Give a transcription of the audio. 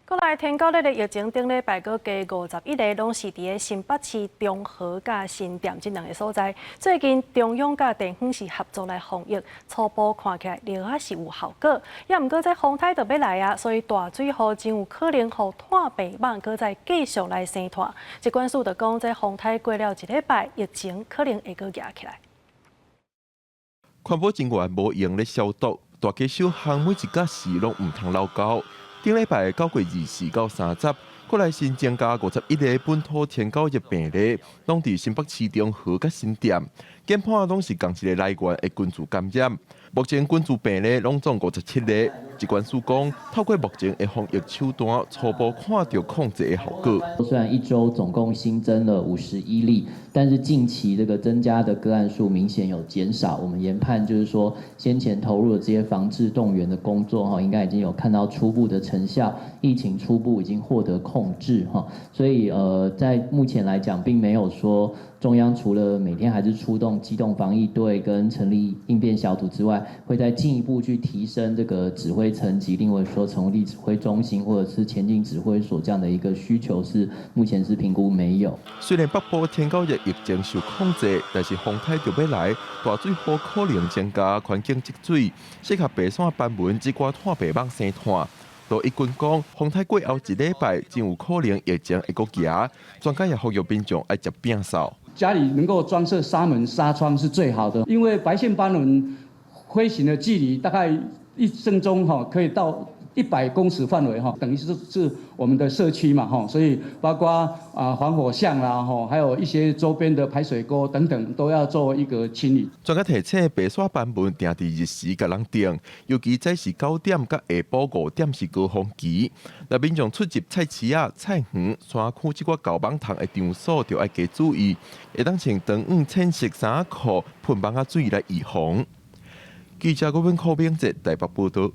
閣來天狗日的疫情頂禮拜閣加51個，攏是佇个新北市中和佮新店這兩个所在。最近中央佮地方是合作來防疫，初步看起來著抑是有效果。也毋過這風颱就欲來啊，所以大水雨真有可能予炭病蠓閣再繼續來生炭。疾管署就講，這風颱過了一禮拜，疫情可能會閣夯起來。環保人員無閒咧消毒，大街小巷每一角時攏毋通漏溝。頂禮拜9月24到30，閣來新增加51个本土天狗疫病例，攏佇新北市中和佮新店，研判攏是仝一个來源的群聚感染。目前群聚病例攏總57个。疾管署講，透過目前的防疫手段，初步看著控制的效果。雖然一周總共新增了51例，但是近期這個增加的個案數明顯有減少。我們研判就是說，先前投入的這些防治動員的工作，哈，應該已經有看到初步的成效，疫情初步已經獲得控制，哈。所以，在目前來講，並沒有說中央除了每天還是出動機動防疫隊跟成立應變小組之外，會再進一步去提升這個指揮層級，另外說成立指揮中心或者是前進指揮所這樣的一個需求是目前是評估沒有。雖然北部天狗疫疫情受控制，但是風颱就欲來，大水雨可能增加環境積水，適合白線斑蚊這寡炭白蠓生炭。杜一軍講，風颱過後一禮拜，真有可能疫情會閣夯。專家也呼籲民眾愛食摒掃。家裡能夠裝設紗門、紗窗是最好的，因為白線斑蚊飛行的距離大概一分鐘哈，可以到100公尺範圍哈，等於是我們的社區嘛哈，所以包括啊防火巷啦哈，還有一些周邊的排水溝等等，都要做一個清理。專家提醒，白線斑蚊定佇日時共人叮，尤其早時9點佮下晡5點是高峰期。若民眾出入菜市仔、菜園、山區這寡厚蠓蟲的場所，就愛加注意，會當穿長羽淺色衫褲、噴蠓仔水來預防。記者郭文柯明哲台北報道。